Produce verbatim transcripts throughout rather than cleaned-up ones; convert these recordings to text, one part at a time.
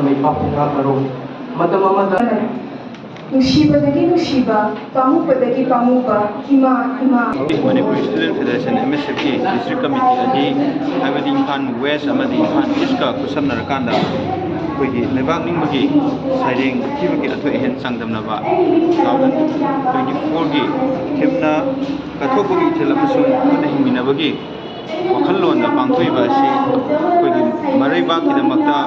ꯃꯩ ꯄꯥꯛꯄ ꯉꯥꯛꯅꯔꯣ꯫ ꯃꯇꯝ ꯑꯃꯗ ꯅꯨꯡꯁꯤꯕꯗꯒꯤ ꯅꯨꯡꯁꯤꯕ, ꯄꯥꯝꯃꯨꯕꯗꯒꯤ ꯄꯥꯝꯃꯨꯕ, ꯏꯃꯥ, ꯏꯃꯥ꯫ ꯃꯅꯤꯄꯨꯔ ꯁ꯭ꯇꯨꯗꯦꯟ ꯐꯦꯗꯔꯦꯁꯟ, ꯑꯦꯝ ꯑꯦꯁ ꯑꯦꯐꯀꯤ ꯗꯤꯁꯇ꯭ꯔꯤꯛ ꯀꯃꯤꯇꯤ ꯑꯅꯤ, ꯍꯥꯏꯕꯗꯤ ꯏꯝꯐꯥꯜ ꯋꯦꯁ ꯑꯃꯗꯤ ꯏꯝꯐꯥꯜ ꯏꯁꯀ ꯈꯨꯠꯁꯝꯅꯔꯀꯥꯟꯗ ꯑꯩꯈꯣꯏꯒꯤ ꯂꯩꯕꯥꯛ ꯅꯤꯡꯕꯒꯤ ꯁꯩꯔꯦꯡ ꯊꯤꯕꯒꯤ ꯑꯊꯣꯏ ꯑꯍꯦꯟ ꯆꯥꯡꯗꯝꯅꯕ two thousand twenty fourꯒꯤ ꯊꯤꯝꯅ ꯀꯠꯊꯣꯛꯄꯒꯤ ꯏꯊꯤꯜ ꯑꯃꯁꯨꯡ ꯄꯨꯟꯅ ꯍꯤꯡꯃꯤꯟꯅꯕꯒꯤ ꯋꯥꯈꯜꯂꯣꯟꯗ ꯄꯥꯡꯊꯣꯛꯏꯕ ꯑꯁꯤ ꯑꯩꯈꯣꯏꯒꯤ ꯃꯔꯩꯕꯥꯛꯀꯤꯗꯃꯛꯇ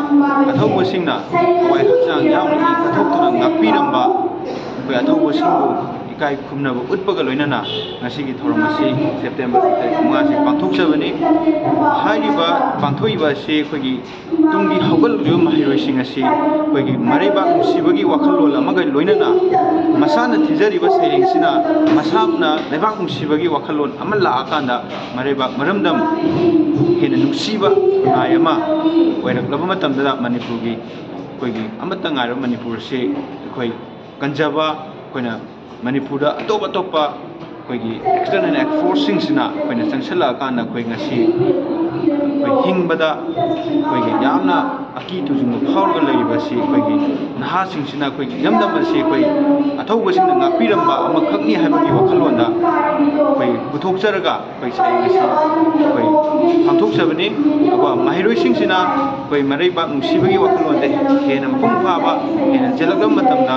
ꯑꯊꯧꯕꯁꯤꯡꯅ ꯊꯋꯥꯏ ꯍꯛꯆꯥꯡ ꯌꯥꯎꯅ ꯏ ꯀꯠꯊꯣꯛꯇꯨꯅ ꯉꯥꯛꯄꯤꯔꯝꯕ ꯑꯩꯈꯣꯏ ꯑꯊꯧꯕꯁꯤꯡꯕꯨ ꯏꯀꯥꯏ ꯈꯨꯝꯅꯕ ꯎꯠꯄꯒ ꯂꯣꯏꯅꯅ ꯉꯁꯤꯒꯤ ꯊꯧꯔꯝ ꯑꯁꯤ ꯁꯦꯞꯇꯦꯝꯕꯔ ꯇꯔꯤꯛ ꯃꯉꯥꯁꯤ ꯄꯥꯡꯊꯣꯛꯆꯕꯅꯤ꯫ ꯍꯥꯏꯔꯤꯕ ꯄꯥꯡꯊꯣꯛꯏꯕ ꯑꯁꯤ ꯑꯩꯈꯣꯏꯒꯤ ꯇꯨꯡꯒꯤ ꯍꯧꯒꯠꯂꯛꯂꯤꯕ ꯃꯍꯩꯔꯣꯏꯁꯤꯡ ꯑꯁꯤ ꯑꯩꯈꯣꯏꯒꯤ ꯃꯔꯩꯕꯥꯛ ꯅꯨꯡꯁꯤꯕꯒꯤ ꯋꯥꯈꯜꯂꯣꯟ ꯑꯃꯒ ꯂꯣꯏꯅꯅ ꯃꯁꯥꯅ ꯊꯤꯖꯔꯤꯕ ꯁꯩꯔꯦꯡꯁꯤꯅ ꯃꯁꯥꯅ ꯂꯩꯕꯥꯛ ꯅꯨꯡꯁꯤꯕꯒꯤ ꯋꯥꯈꯜꯂꯣꯟ ꯑꯃ ꯂꯥꯛꯑꯀꯥꯟꯗ ꯃꯔꯩꯕꯥꯛ ꯃꯔꯝꯗꯝ ꯍꯦꯟꯅ ꯅꯨꯡꯁꯤꯕ ꯈꯨꯟꯅꯥꯏ ꯑꯃ ꯑꯣꯏꯔꯛꯂꯕ ꯃꯇꯝꯗ ꯃꯅꯤꯄꯨꯔꯒꯤ ꯑꯩꯈꯣꯏꯒꯤ ꯑꯃꯠꯇ ꯉꯥꯏꯔꯕ ꯃꯅꯤꯄꯨꯔ ꯑꯁꯤ ꯑꯩꯈꯣꯏ ꯀꯟꯖꯕ, ꯑꯩꯈꯣꯏꯅ ꯃꯅꯤꯄꯨꯔꯗ ꯑꯇꯣꯞ ꯑꯇꯣꯞꯄ ꯑꯩꯈꯣꯏꯒꯤ external forceꯁꯤꯡꯁꯤꯅ ꯑꯩꯈꯣꯏꯅ ꯆꯪꯁꯤꯜꯂꯛꯑꯀꯥꯟꯗ ꯑꯩꯈꯣꯏ ꯉꯁꯤ ꯑꯩꯈꯣꯏ ꯍꯤꯡꯕꯗ ꯑꯩꯈꯣꯏꯒꯤ ꯌꯥꯝꯅ ꯑꯀꯤ ꯇꯨꯖꯨꯡꯕ ꯐꯥꯎꯔꯒ ꯂꯩꯔꯤꯕ ꯑꯁꯤ ꯑꯩꯈꯣꯏꯒꯤ ꯅꯍꯥꯁꯤꯡꯁꯤꯅ ꯑꯩꯈꯣꯏꯒꯤ ꯏꯔꯝꯗꯝ ꯑꯁꯤ ꯑꯩꯈꯣꯏ ꯑꯊꯧꯕꯁꯤꯡꯅ ꯉꯥꯛꯄꯤꯔꯝꯕ ꯑꯃꯈꯛꯅꯤ ꯍꯥꯏꯕꯒꯤ ꯋꯥꯈꯜꯂꯣꯟꯗ ꯑꯩꯈꯣꯏ ꯄꯨꯊꯣꯛꯆꯔꯒ ꯑꯩꯈꯣꯏ ꯁꯩꯔꯦꯡ ꯑꯁꯤ ꯑꯩꯈꯣꯏ ꯄꯥꯡꯊꯣꯛꯆꯕꯅꯤ꯫ ꯑꯗꯨꯒ ꯃꯍꯩꯔꯣꯏꯁꯤꯡꯁꯤꯅ ꯑꯩꯈꯣꯏ ꯃꯔꯩꯕꯥꯛ ꯅꯨꯡꯁꯤꯕꯒꯤ ꯋꯥꯈꯜꯂꯣꯟꯗ ꯍꯦꯟꯅ ꯃꯄꯨꯡ ꯐꯥꯕ, ꯍꯦꯟꯅ ꯆꯦꯜꯂꯛꯂꯕ ꯃꯇꯝꯗ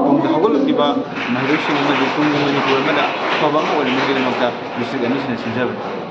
ꯇꯨꯡꯗ ꯍꯧꯒꯠꯂꯛꯂꯤꯕ ꯃꯍꯩꯔꯣꯏꯁꯤꯡ ꯑꯃꯗꯤ ꯇꯨꯡꯒꯤ ꯃꯅꯤꯄꯨꯔ ꯑꯃꯗ ꯑꯐꯕ ꯑꯃ ꯑꯣꯏꯅꯕꯒꯤꯗꯃꯛꯇ ꯗꯤꯁꯇ꯭ꯔꯤꯛ ꯑꯅꯤꯁꯤꯅ ꯁꯤꯟꯖꯕꯅꯤ꯫